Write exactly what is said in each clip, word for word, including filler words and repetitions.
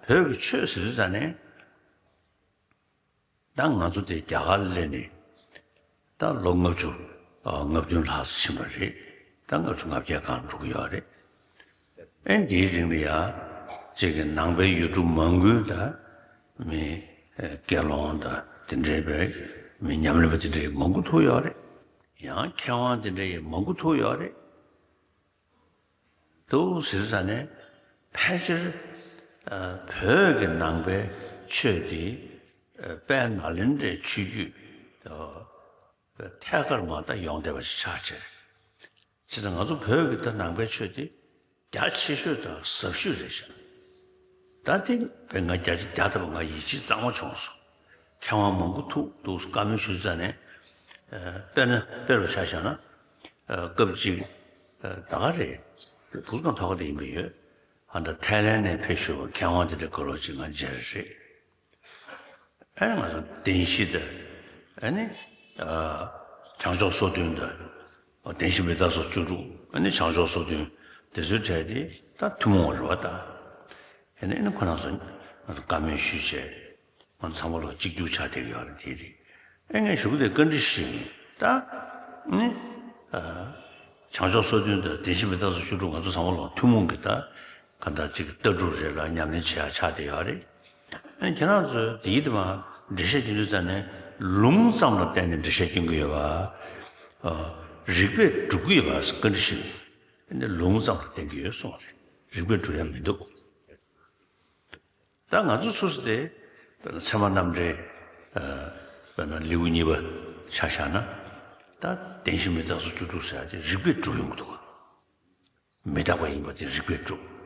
བོད་ཀྱི་ཆོས་ཟེར་དུས་ཙང་ནས། ད་ང་ཚོ་དེ་རྒྱ་གར་སླེབས་ནས་ད་ལོ་ལྔ་བཅུ་ཨ་ལྔ་བདུན་ལྷག་ཙམ་ཕྱིན་པ་རེད། ད་ལྔ་བཅུ་ང་བརྒྱད་སྒང་འགྲོ་གི་ཡོད་རེད། ཨེ་འདིའི་རིང་ལ་ཡ་གཅིག་གི་ནང་པའི་ཡུལ་གྲུ་མང་པོའི་ད་མི་ཨེ་དགེ་སློང་དང་དེ་འདྲའི་བའི་མི་ཉམས་ལེན་པ་དེ་འདྲའི་མང་པོ་ཐུག་ཡོད་རེད། ཡང་མཁས་དབང་དེ་འདྲའི་མང་པོ་ཐུག་ཡོད་རེད། འདུག་ཟེར་ཙང་ནས་ཕལ་ཆེར་ཨ་བོད་ཀྱི་ནང་པའི་ཆོས་འདི་ཨ་དཔལ་ནཱ་ལེནྡྲའི་ཆོས་བརྒྱུད་ཨ་ཐད་ཀར་མ་ད་ཡོང་བསྡད་པ་ཞིག་ཆགས་བྱས། བྱས་ཙང་ང་ཚོ་བོད་ཀྱི་ད་ནང་པའི་ཆོས་འདི་རྒྱ་ཆེ་ཤོས་དང་ཟབ་ཤོས་རེད་ཤག་ད་དེ་བས་ང་རྒྱ་ཆེ་རྒྱ་ད་ང་ཡིད་ཆེས་གཙང་མ་བྱུང་སོང་། མཁས་དབང་མང་པོ་ཐུག་འདུག་བཀའ་མོལ་ཞུས་ཙང་ནས་ཨ་དཔེར་ན་དཔེ་རུ་ཆ་བཞག་ན། ཨ་སྐབས་གཅིག་ཨ་ད་ག་རེད། བུ་གང་ཐོག་དེ་ཡིན་པ་ཡོད། ཨ་ད་ཐའི་ལན་ནས་ཕེབས་བཞུགས་པ་མཁས་དབང་དེ་འདྲ་ག་ལོ་གཅིག་ང་མཇལ་རེད། ཨ་ནི་ང་ཚོ་བདེན་བཞི་དང་། ཨ་ནི་ཨ་བྱང་ཆུབ་སོ་བདུན་དང་། བདེན་བཞི་མི་རྟག་སོགས་བཅུ་དྲུག་ཨ་ནི་བྱང་ཆུབ་སོ་བདུན་དེ་ཚོའི་གྲས་དེ་ད་ཐུན་མོང་བ་རེད་བ་ད། ཨ་ནི་ཨ་ནི་ཁོ་རང་ཚོ་ང་ཚོ་བཀའ་མོལ་ཞུས་བྱས། ང་ཚོ་ཚང་མ་ལོ་གཅིག་གྱུར་ཆགས་བསྡད་ཀྱི་ཡོད་རེད་དེ་རེད། ཨེ་ངས་ཞུ་གི་དེ་བཀའ་འདྲི་ཞིག་ད་ནི་ཨ་བྱང་ཆུབ་སོ་བདུན་དང་བདེན་བཞི་མི་རྟག་སོགས་བཅུ་དྲུག་ང་ཚོ་ཚང་མ་ལོ་ཐུན་མོང་གི་ད་ག་འདྲ་ཅིག་ལྟ་གྲུབ་རེད་ལ་ཉམས་ལེན་བྱེད་ཡག་ཆགས་བསྡད་ཡོད་རེད། ཨེ་ཁྱེད་རང་ཚོས་དེའི་དེ་མ་འགྲེལ་བཤད་སྐྱོན་དུས་ཙམ་ནས་ལུང་ཙམ་ལ་བརྟེན་ནས་འགྲེལ་བཤད་སྐྱོན་གྱི་ཡོད་པ། ཨ་རིགས་པས་སྒྲུབ་ཀྱི་ཡོད་པ་བཀའ་འདྲི་ཞིག་ནི་ལུང་ཙམ་ལ་བརྟེན་གྱི་ཡོད་གསུངས་པ་རེད། རིགས་པས་སྒྲུབ་ཡ་མི་འདུག་ད་ང་ཚོ་ཚོ་སི་དེ་དཔེར་ན་ཚད་མ་རྣམ་འགྲེལ། ཨ་དཔེར་ན་ལེའུ་གཉིས་པ་ཆ་བཞག་ན། ད་བདེན་བཞི་མི་རྟག་སོགས་བཅུ་དྲུག་ཟེར་ཡ་དེ་རིགས་པས་སྒྲུབ་ཡོང་གི་འདུག་མི་རྟག་པ་ཡིན་པ་དེ་རིགས་པས་སྒྲུབ།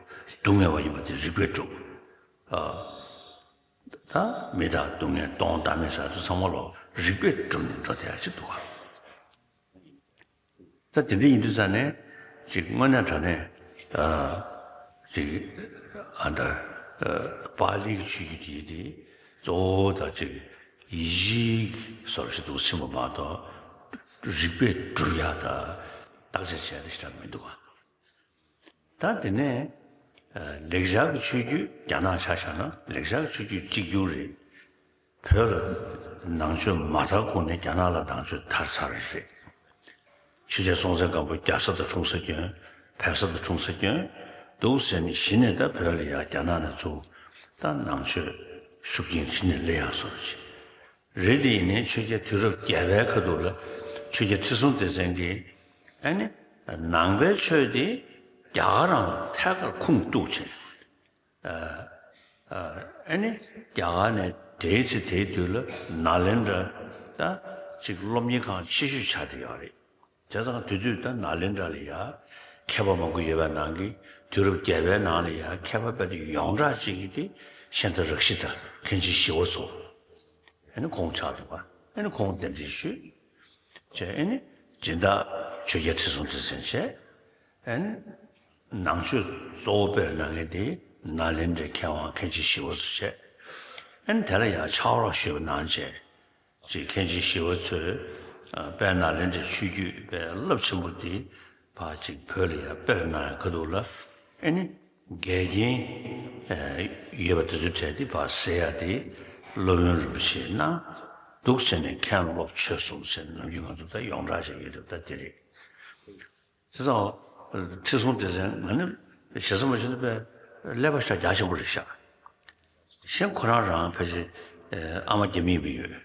སྡུག་བསྔལ་བ་ཡིན་པ་དེ་རིགས་པས་སྒྲུབ། ཨ་ད་མི་རྟག་སྡུག་བསྔལ་སྟོང་བདག་མེད་ཟེར་ཡ་དེ་ཚང་མ་ལོ་རིགས་པས་སྒྲུབ་ནས་འགྲོ་བསྡད་ཡ་ཅིག་འདུག་ག་ད་དེ་འདྲ་ཡིན་དུས་ཙང་ནས་ཅིག་དངོས་གནས་དྲང་གནས་ཨ་ཅིག་ཨ་ད་ཨ་པཱ་ལིའི་ཆོས་བརྒྱུད་དེ་དེ་གཙོ་བོ་ད་ཅིག་ཡིད་ཆེས་བཟོ་འདྲ་ཞིག་འདུག་ཕྱིན་པ་མ་གཏོགས་རིགས་པས་སྒྲུབ་ཡ་ད་བརྟག་དཔྱད་བྱས་ཏེ་ཞེ་དྲག་མི་འདུག་ག་ད་དེ་ནས་ཨ་ལེགས་སྦྱར་གྱི་ཆོས་བརྒྱུད་རྒྱ་ནག་ཆ་བཞག་ན་ལེགས་སྦྱར་གྱི་ཆོས་བརྒྱུད་གཅིག་གྱུར་རེད། བོད་ལ་ནང་ཆོས་མ་དར་གོང་ནས་རྒྱ་ནག་ལ་ནང་ཆོས་དར་ཚར་རེད། ཆོས་རྒྱལ་སྲོང་བཙན་སྒམ་པོ་རྒྱ་བཟའ་དང་འཁྲུངས་ས་སྐྱོན། བལ་བཟའ་དང་འཁྲུངས་ས་སྐྱོན། འདུག་ཟེར་ནས་གཞི་ནས་ད་བོད་ལ་ཡ་རྒྱ་ནག་ནས་ཚུར་ད་ནང་ཆོས་ཤུགས་རྐྱེན་གཞི་ནས་སླེབས་ཡག་བཟོ་འདྲ་ཅིག་རེད། དེ་ཡིན་ནའི་ཆོས་རྒྱལ་དུས་རབས་བརྒྱད་པའི་ཁ་ཐུག་ལ་ཆོས་རྒྱལ་ཁྲི་སྲོང་ལྡེ་བཙན་གྱིས་ཨ་ནི་ནང་པའི་ཆོས་དེ་རྒྱ་གར་རང་ལ་ཐད་ཀར་ཁུངས་གཏུགས་བྱས། ཨ་ཨ་ཨ་ནི་རྒྱ་གར་ནས་དེའི་ཚེ་དེའི་དུས་ལ་ནཱ་ལེནྡྲ་ད་ཅིག་སློབ་གཉེར་ཁང་ཆེ་ཤོས་ཆགས་བསྡད་ཡོད་རེད། བྱས་ཙང་དེ་དུས་ད་ནཱ་ལེནྡྲ་ལ་ཡ་མཁས་པ་མང་པོ་ཡོད་པའི་ནང་གི་དུས་རབས་བརྒྱད་པའི་ནང་ལ་ཡ་མཁས་པ་དཔེ་དེ་ཡོངས་གྲགས་ཅིག་གི་དེ་ཤཱནྟ་རཀྵི་ཏ་མཁན་ཆེན་ཞི་བ་འཚོ། ཨ་ནི་ཁོང་ཆགས་འདུག་པ། ཨ་ནི་ཁོང་གདན་འདྲེན་ཞུས། བྱས་ཨ་ནི་སྦྱིན་བདག་ཆོས་རྒྱལ་ཁྲི་སྲོང་ལྡེ་བཙན་བྱས། ཨ་ནི་ནང་ཆོས་གཙོ་བོ་སྤེལ་གནང་མཁན་དེ་ནཱ་ལེནྡྲའི་མཁས་དབང་མཁན་ཆེན་ཞི་བ་འཚོ་བྱས། ཨ་ནི་དེ་ལ་ཡང་ཕྱག་རོགས་ཞུས་པ་གནང་བྱས། ཅིག་མཁན་ཆེན་ཞི་བ་འཚོས་ཨ་དཔལ་ནཱ་ལེནྡྲའི་ཆོས་བརྒྱུད་དཔེ་རླབས་ཆེན་པོ་འདི་ཕར་ཅིག་བོད་ལ་ཡང་སྤེལ་གནང་ཡ་ཁ་ཐུག་ལ་ཨ་ནི་འགལ་རྐྱེན་ཨ་ཡོད་པ་དེ་ཚོའི་གྲས་དེ་ཕར་སེལ་ཡ་དེ་སློབ་དཔོན་རིན་པོ་ཆེ་གནང་འདུག་ཟེར་ནས་མཁན་སློབ་ཆོས་གསུམ་ཟེར་ནས་ནམ་རྒྱུན་ང་ཚོ་ད་ཡོངས་གྲགས་ཅིག་ཡོད་རེད། ད་དེ་རེད། བྱས་ཙང་ཁྲི་སྲོང་ལྡེ་བཙན་ང་ནི་ཞེ་ས་མ་ཞུ་ན་དཔེ་ཀླད་པ་ཤ་རྒྱ་ཆེན་པོ་རེད་ཤག་གཞན་ཁོ་རང་རང་ཕལ་ཆེར་ཨ་མ་རྒྱ་མི་ཡིན་པ་ཡོད།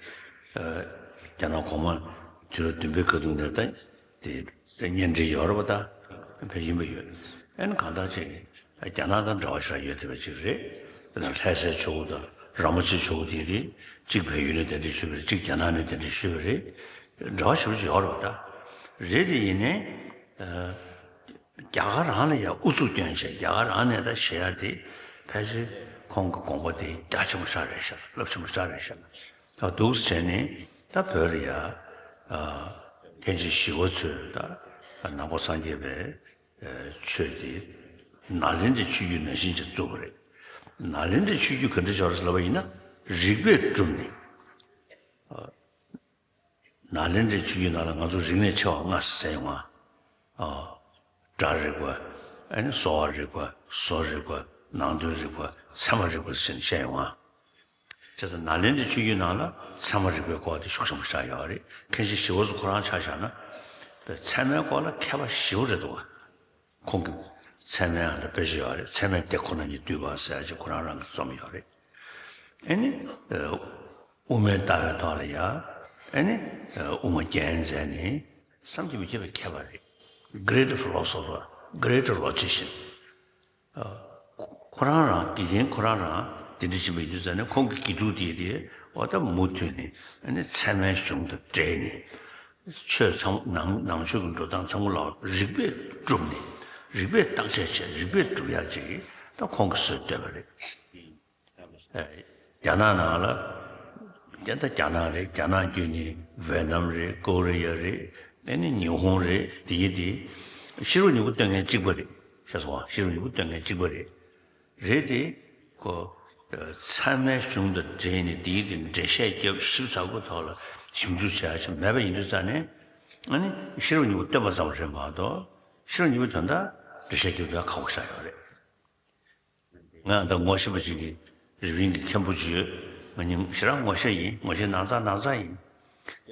རྒྱ་ནག་གོང་མ་དུས་རབས་བདུན་པའི་ཁ་ཐུག་ནས་ད་དེ་གཉེན་སྒྲིག་ཡོད་རེད་པ། ད་བས་ཡིན་པ་ཡོད། ཨ་ནི་གང་ལྟར་ཅིག་རྒྱ་ནག་དང་འབྲེལ་བ་ཞེ་དྲག་ཡོད་བསྡད་པ་ཅིག་རེད། དཔེར་ན་ལྷ་སའི་ཇོ་བོ་དང་རིན་པོ་ཆེ་ཇོ་བོ་དེ་རེད། གཅིག་བལ་ཡུལ་ནས་གདན་འདྲེན་ཞུས་པ་རེད། གཅིག་རྒྱ་ནག་ནས་གདན་འདྲེན་ཞུས་པ་རེད། འབྲེལ་བ་ཞེ་པོ་ཅིག་ཡོད་རེད་པ། ད་རེད། དེ་ཡིན་ནའི་རྒྱ་གར་རང་ལ་ཡང་ཨུ་ཚུགས་སྐྱོན་བྱས་རྒྱ་གར་རང་ནས་ད་བཤད་ཡ་དེ་ཕལ་ཆེར་ཁོང་གི་དགོངས་པ་དེ་རྒྱ་ཆེན་པོ་ཞེ་དྲག་རེད་ཤག་རླབས་ཆེན་པོ་ཞེ་དྲག་རེད་ཤག་ད་འདུག་སེ་བྱས་ནས་ད་བོད་ལ་ཡ་ཨ་མཁན་ཆེན་ཞི་བ་འཚོས་ད་ནང་པ་སངས་རྒྱས་པའི་ཨ་ཆོས་དེ་ནཱ་ལེནྡྲའི་ཆོས་བརྒྱུད་ནང་བཞིན་ཅིག་བཙུགས་པ་རེད། ནཱ་ལེནྡྲའི་ཆོས་བརྒྱུད་ག་འདྲ་ཅིག་ཡོད་རེད་ལབ་པ་ཡིན་ན་རིགས་པས་བསྒྲུབས་ནས། ནཱ་ལེནྡྲའི་ཆོས་བརྒྱུད་ནང་ལ་ང་ཚོ་རིག་གནས་ཆེ་བ་ལྔ་ཟེར་ཡོང་ང་། ཨ། སྒྲ་རིག་པ། ཨ་ནི་གསོ་བ་རིག་པ། བཟོ་རིག་པ། ནང་དོན་རིག་པ་ཚད་མ་རིག་པ་ཟེར་ནས་བཤད་ཡོང་ང་། བྱས་ཙང་ནཱ་ལེནྡྲའི་ཆོས་བརྒྱུད་ནང་ལ་ཚད་མ་རིག་པའི་སྐོར་དེ་ཤུགས་ཆེན་པོ་ཆགས་ཡོད་རེད། མཁན་ཆེན་ཞི་བ་འཚོ་ཁོ་རང་ཆ་བཞག་ན། ཚད་མའི་སྐོར་ལ་མཁས་པ་ཞེ་པོ་རེད་འདུག་ག་ཁོང་གིས་ཚད་མའི་ཨ་ལ་དཔེ་ཆ་ཡོད་རེད། ཚད་མའི་སྡེ་ཁོ་ན་ཉིད་བསྡུས་པ་ཟེར་ཡ་ཅིག་ཁོ་རང་རང་གིས་རྩོམ་ཡོད་རེད། ཨེ་ནི། དབུ་མའི་ལྟ་བའི་ཐོག་ལ་ཡ། ཨེ་ནི། དབུ་མ་རྒྱན་མཛད་ནི། བསམ་གྱིས་མི་ཁྱབ་པའི་མཁས་པ་རེད། Great philosopher, great logician. ཁོ་རང་རང་དགེ་རྒན་ཁོ་རང་རང་དེ་འདྲ་བྱེད་པ་ཡིན་དུས་ཙང་ནས་ཁོང་གི་དགེ་ཕྲུག་དེ་དེ་འོ་ད་མུ་མཐུད་ནས་ཨ་ནི་ཚད་མའི་གཞུང་དང་འབྲེལ་ནས་ཆོས་ཚང་ནང་ནང་ཆོས་ཀྱི་འགྲོ་སྟངས་ཚང་མ་ལ་རིགས་པས་བསྒྲུབས་ནས་རིགས་པས་བརྟག་དཔྱད་བྱས་རིགས་པས་སྒྲུབ་ཡག་ཅིག་ད་ཁོང་གིས་བཟོས་བསྡད་པ་རེད། རྒྱ་ནག་ནང་ལ་ད་ལྟ་རྒྱ་ནག་རེད། རྒྱ་ནག་བརྒྱུད་ནས་ཝེ་ནམ་རེད། ཀོ་རི་ཡ་རེད། ཨ་ནི་ཉི་ཧོང་རེད། དེ་ཡི་དེ་ཤེས་རབ་སྙིང་པོ་སྟོན་མཁན་གཅིག་པ་རེད། ཤེས་སོང་བ། ཤེས་རབ་སྙིང་པོ་སྟོན་མཁན་གཅིག་པ་རེད། རེད་དེ། ཁོ་ཚད་མའི་གཞུང་དང་འབྲེལ་ནས་དེའི་དེ་འགྲེལ་བཤད་རྒྱབ་ཞིབ་ཚགས་པོའི་ཐོག་ལ་ཞིབ་འཇུག་བྱ་ཞིག་མེད་པ་ཡིན་དུས་ཙང་ནས། ཨ་ནི་ཤེས་རབ་སྙིང་པོ་སྟོན་པ་ཙམ་རེད་མ་གཏོགས་ཤེས་རབ་སྙིང་པོའི་དོན་དག་འགྲེལ་བཤད་རྒྱབ་ཡག་ཁག་པོ་ཆགས་ཡོད་རེད། ང་ད་ངོ་ཤེས་པ་ཅིག་གིས་རི་པིན་གྱི་མཁན་པོ་ཅིག་ཡོད། ང་ཉིད་ཞེ་དྲག་ངོ་ཤེས་ཡིན། ངོ་ཤེས་ནང་ཚགས་ནང་ཚགས་ཡིན།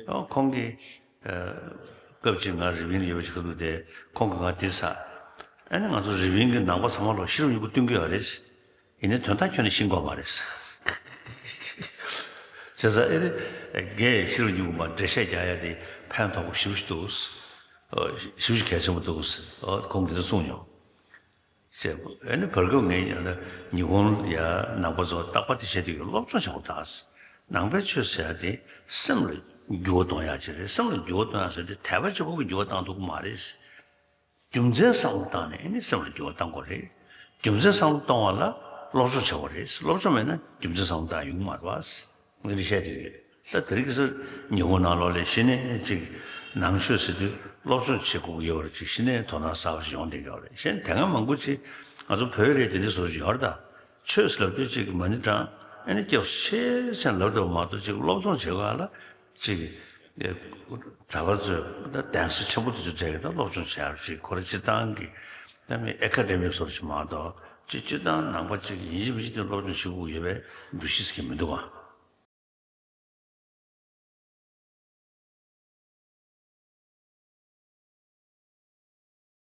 ཨོ་ཁོང་གིས་ཨ་སྐབས་ཅིག་ང་རི་པིན་ལ་ཡོད་པ་ཅིག་ཁ་ཐུག་དེ་ཁོང་གིས་ང་དེ་ཟེར། ཨ་ནི་ང་ཚོ་རི་པིན་གྱི་ནང་པ་ཚང་མ་ལ་ཤེས་རབ་སྙིང་པོ་སྟོན་གྱི་ཡོད་རེད། ཡིན་ནའི་དོན་དག་ཁྱོན་ནས་ཤེས་ཀྱི་ཡོད་མ་རེད། བྱས་ཙང་ཨེ་རེད། ངས་ཤེས་རབ་སྙིང་པོ་མར་འགྲེལ་བཤད་རྒྱག་ཡ་དེ་ཕན་ཐོགས་པོ་ཞེ་པོ་ཞིག་འདུག་ཨོ་ཞེ་པོ་ཞིག་གལ་ཆེན་པོ་འདུག་ཨོ་ཁོང་གིས་འདི་གསུངས་མྱོང་། ཞེས་ཨ་ནི་བར་སྐབས་ངས་ཡང་ན་ཉི་ཧོང་ཡ་ནང་པ་ཚོ་རྟག་པར་དེ་བྱེད་དུས་སློབ་སྦྱོང་བྱེད་དགོས་ད། ནང་པའི་ཆོས་ཟེར་ཡ་དེ་སེམས་ལ་འགྱུར་བ་གཏོང་ཡ་ཅིག་རེད། སེམས་ལ་འགྱུར་བ་གཏོང་ཡ་ཟེར་དུས་དད་པ་གཅིག་པོ་གིས་འགྱུར་བ་བཏང་ཐུབ་ཀྱི་མ་རེད། རྒྱུ་མཚན་བསམ་བློ་བཏང་ནས་ཨ་ནི་སེམས་ལ་འགྱུར་བ་གཏང་དགོས་རེད། རྒྱུ་མཚན་བསམ་བློ་གཏོང་བ་ལ་སློབ་སྦྱོང་བྱེད་དགོས་རེད། སློབ་སྦྱོང་མེད་ན་རྒྱུ་མཚན་བསམ་བློ་བཏང་ཡོང་གི་མ་རེད་པ། ངས་འདི་བཤད་དེ་ཡོད། ད་དེ་རིང་ཁ་སང་ཉི་ཧོང་ནང་ལོགས་ལ་གཞི་ནས་ཅིག་ནང་ཆོས་ཟེར་དུས་སློབ་སྦྱོང་བྱེད་དགོས་ཀྱི་ཡོད་པ་ཅིག་གཞི་ནས་དོ་སྣང་གསར་པ་ཞིག་ཡོང་བསྡད་ཀྱི་ཡོད་རེད། གཞན་དེ་སྔ་མང་པོ་ཅིག་ང་ཚོ་བོད་རེད་དེ་འདྲ་བཟོ་ཞིག་ཡོད་རེད་ད། ཆོས་ཟེར་ལབ་དུས་ཅིག་མ་ཎི་བགྲང་ཨ་ནི་སྐྱབས་སུ་མཆི་ཟེར་ལབ་འདུག་མ་གཏོགས་ཅིག་སློབ་སྦྱོང་བྱེད་ག་ལ་ཅིག་གྲྭ་པ་ཚོས་ད་གདན་ས་ཆེན་པོ་དེ་ཚོ་གྲས་ཀྱི་ད་སློབ་སྦྱོང་བྱེད་ཡག་ཅིག་ཁོ་རང་སྤྱིར་བཏང་གི་ད་མི་ཨེ་ཀ་ཌེ་མིག་བཟོ་འདྲ་ཞིག་མ་གཏོགས་ཅིག་སྤྱིར་བཏང་ནང་པ་ཅིག་ཡིན་གཅིག་མིན་གཅིག་དེ་སློབ་སྦྱོང་བྱེད་དགོས་ཡོད་པའི་འདུ་ཤེས་ཟེར་གྱི་མི་འདུག་ག